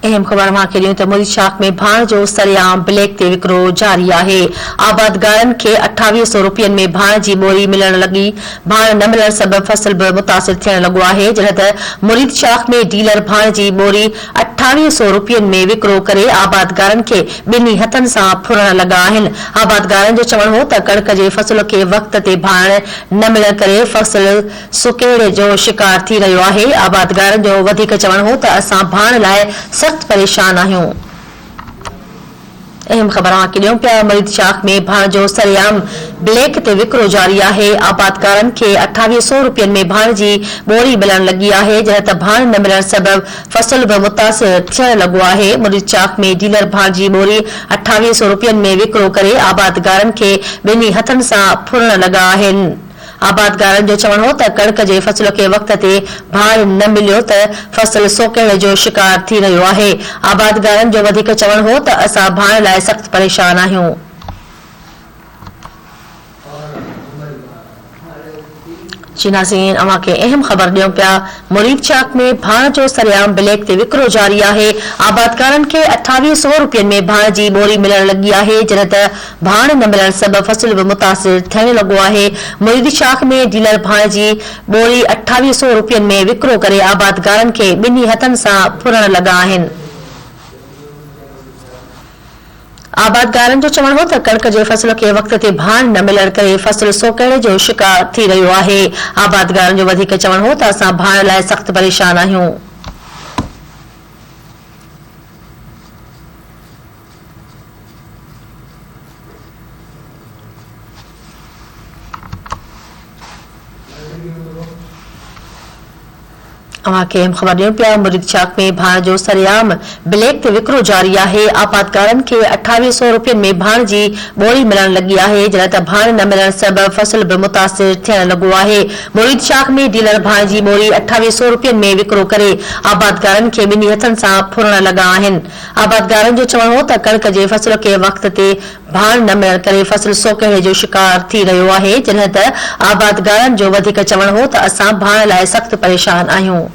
اهم خبر اوهان کي ڏيون ته مريد شاخ ۾ ڀاڻ جو سرعام بليڪ تي وڪرو جاري آهي. آبادگارن کي 28 سئو روپين ۾ ڀاڻ جي ٻوري ملڻ لڳي، ڀاڻ نه ملڻ سبب فصل به متاثر ٿيڻ لڳو آهي، جڏهن ته مريد شاخ ۾ ڊيلر ڀاڻ جي ٻوري 28 سئو روپين ۾ وڪرو ڪري آبادگارن کي ٻنهي هٿن سان ڦرڻ لڳا آهن. آبادگارن جو چوڻ هو ته ڪڻڪ جي فصل کي وقت تي ڀاڻ نه ملڻ ڪري فصل سڪيڙ جو شڪار ٿي رهيو آهي، آبادگارن جو وڌيڪ چوڻ هو ته اسان ڀاڻ لاء سخت پريشان آهيون. اهم خبر اوهان کي ڏيون پيا مريد شاخ ۾ ڀاڻ جو سرعام بليڪ تي وڪرو جاري آهي، آبادگارن کي 28 سئو روپين ۾ ڀاڻ جي ٻوري ملڻ لڳي آهي، جڏهن ته ڀاڻ نه ملڻ سبب فصل به متاثر ٿيڻ لڳو آهي، مريد شاخ ۾ ڊيلر ڀاڻ جي ٻوري 28 سئو روپين ۾ وڪرو ڪري آبادگارن کي ٻنهي هٿن سان ڦرڻ لڳا آهن. آبادگارن جو چوڻ هو ته ڪڻڪ جي فصل کي وقت تي ڀاڻ نه مليو ته فصل سوڪهڙي جو شڪار ٿي رهيو آهي. آبادگارن جو وڌيڪ چوڻ هو ته اسان ڀاڻ لاء سخت پريشان آهيون. جي ناظرين اوهان کي اهم خبر ڏيون پيا مريد چاڪ ۾ ڀاڻ جو سرعام بليڪ تي وڪرو جاري آهي آبادگارن کي 28 سئو روپين ۾ ڀاڻ جي ٻوري ملڻ لڳي آهي جڏهن ته ڀاڻ نه ملڻ سبب فصل به متاثر ٿيڻ لڳو آهي، مريد شاخ ۾ ڊيلر ڀاڻ جي ٻوري 28 سئو روپين ۾ وڪرو ڪري آبادگارن کي ٻنهي هٿن سان ڦرڻ لڳا آهن. آبادگارن جو چوڻ هو ته ڪڻڪ جي فصل کي وقت تي ڀاڻ نه ملڻ ڪري فصل سوڪهڙي جو شڪار ٿي رهيو آهي، آبادگارن جو وڌيڪ چوڻ هو ته اسان ڀاڻ لاء سخت پريشان آهيون. اوهان کي اهم خبر ڏيون پيا مريد شاخ ۾ ڀاڻ جو سرعام بليڪ تي وڪرو جاري آهي آبادگارن کي 28 سئو روپين ۾ ڀاڻ جي ٻوري ملڻ لڳي آهي جڏهن ته ڀاڻ نه ملڻ سبب فصل به متاثر ٿيڻ لڳو آهي مريد شاخ ۾ ڊيلر ڀاڻ جي ٻوري 28 سئو روپين ۾ وڪرو ڪري آبادگارن کي ٻنهي هٿن سان ڦرڻ لڳا آهن آبادگارن جو چوڻ هو ته ڪڻڪ جي فصل کي وقت تي ڀاڻ نه ملڻ ڪري فصل سوڪهڙي جو شڪار ٿي رهيو آهي، جڏهن ته آبادگارن جو وڌيڪ چوڻ هو ته اسان ڀاڻ لاء سخت پريشان آهيون.